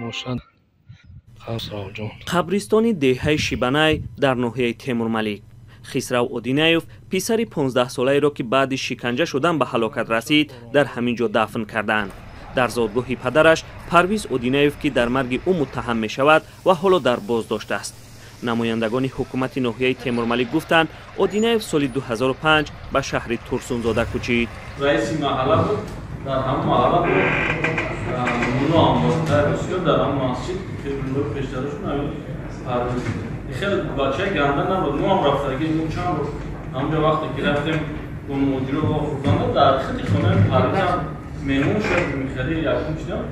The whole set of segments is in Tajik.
бошад. Қабристони деҳаи Шибанай дар ноҳияи Темурмалик. Хисрав Одинаев писари 15-солаеро, ки баъди шиканҷа шудан ба ҳалокат расид, дар ҳамин ҷо дафн кардаанд. Дар зодгоҳи падараш Парвиз Одинаев, ки дар марги ӯ муттаҳам мешавад ва ҳоло дар боздошт аст. Намояндагони ҳукумати ноҳияи Темурмалик гуфтанд, Одинаев соли 2005 ба шаҳри Турсунзода кӯчид. Раиси маҳалла буд, дар ҳамон маҳалла буд, мулло ҳам буд, дар Русия дар ҳамон масҷид пештарашон ҳамин Парвиз. Хеле бачаи ганда набуд, мо ҳам рафтагӣ, мо чанд рӯз ҳамонҷо вақте ки рафтем бо муҳоҷиро вохӯрданда, дар хиди хонаи Парвиз ҳам меҳмон шуд, хеле якум шудам.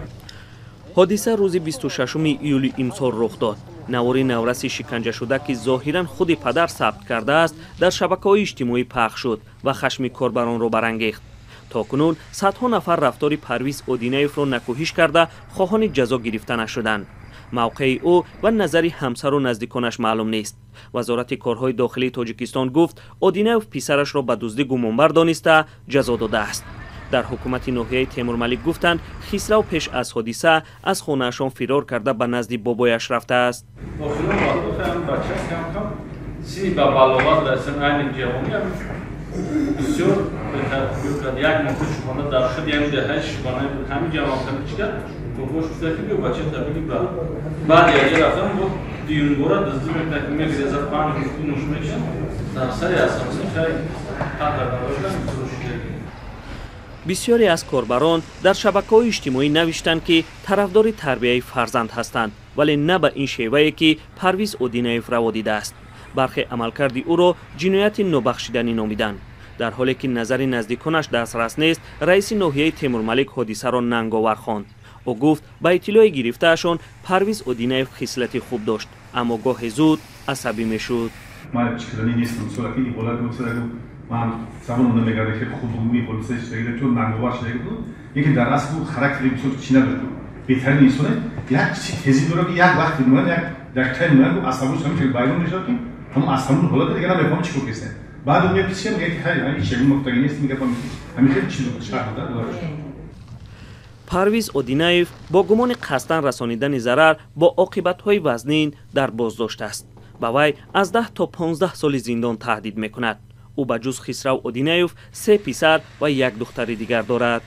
Ҳодиса рӯзи 26 июли имсол рух дод. Навори навраси шиканҷашуда, ки зоҳиран худи падар сабт кардааст, дар шабакаҳои иҷтимоӣ пахш шуд ва хашми корбаронро барангехт. То кунун садҳо нафар рафтори Парвиз Одинаевро накӯҳиш карда, хоҳони ҷазо гирифта нашуданд. Мавқеи ӯ ва назари ҳамсару наздиконаш маълум нест. Вазорати корҳои дохилии Тоҷикистон гуфт, Одинаев писарашро ба дуздӣ гумонбар дониста ҷазо додааст. Дар ҳукумати ноҳияи Темурмалик гуфтанд, Хисрав пеш аз ҳодиса аз хонаашон фирор карда ба назди бобояш рафтааст. Охирон вақт бача кам-кам синни ба балоғат расидан, айни ҷавонӣ бисёр кард. Як моҳ шубона дар худи ҳамин деҳаи Шибанай буд, ҳамин ҷавонками чӣ кард, бобош гуфта ки биё бача табиги ба баъд якҷа рафтам, бо дуюмбора дуздӣ мекунад, ки мегирезад, панҷ рӯз нуш мекушад, дар сари асосӣ хай қадр фурӯшидагӣ. Бисёре аз корбарон дар шабакаҳои иҷтимоӣ навиштанд, ки тарафдори тарбияи фарзанд ҳастанд, вале на ба ин шевае, ки Парвиз Одинаев раво дидааст. Бархе амалкарди ӯро ҷинояти нобахшиданӣ номиданд. Дар ҳоле ки назари наздиконаш дастрас нест, раиси ноҳияи Темурмалик ҳодисаро нанговар хонд. Ӯ гуфт, ба иттилои гирифтаашон Парвиз Одинаев хислати хуб дошт, аммо гоҳе зуд асабӣ мешуд. Ман забоном намегардад, хеле худгумӣ ҳодиса шудагида, чун нанговар шудаги буд, лекин дар асл ӯ характери бисёр чӣ надошт, беҳтарин инсоне. Як чизи тезӣ дорад, ки як вақти муайян, як дақиқаи муайян асабош ҳамин хел байрон мешавад, ки ҳамон аз ҳамон ҳолата дига намефаҳмам чӣ кор кардем. Баъд ӯ меяд писия, мегӯяд, ки хай, ҳеҷ ягон нуқтаги нест, мегӯяд, ҳамин хел чиз шарҳ дод. Парвиз Одинаев бо гумони қасдан расонидани зарар бо оқибатҳои вазнин дар боздошт аст. Ба вай аз 10 то 15 соли зиндон таҳдид мекунад. Ӯ ба ҷуз Хисрав Одинаев се писар ва як духтари дигар дорад.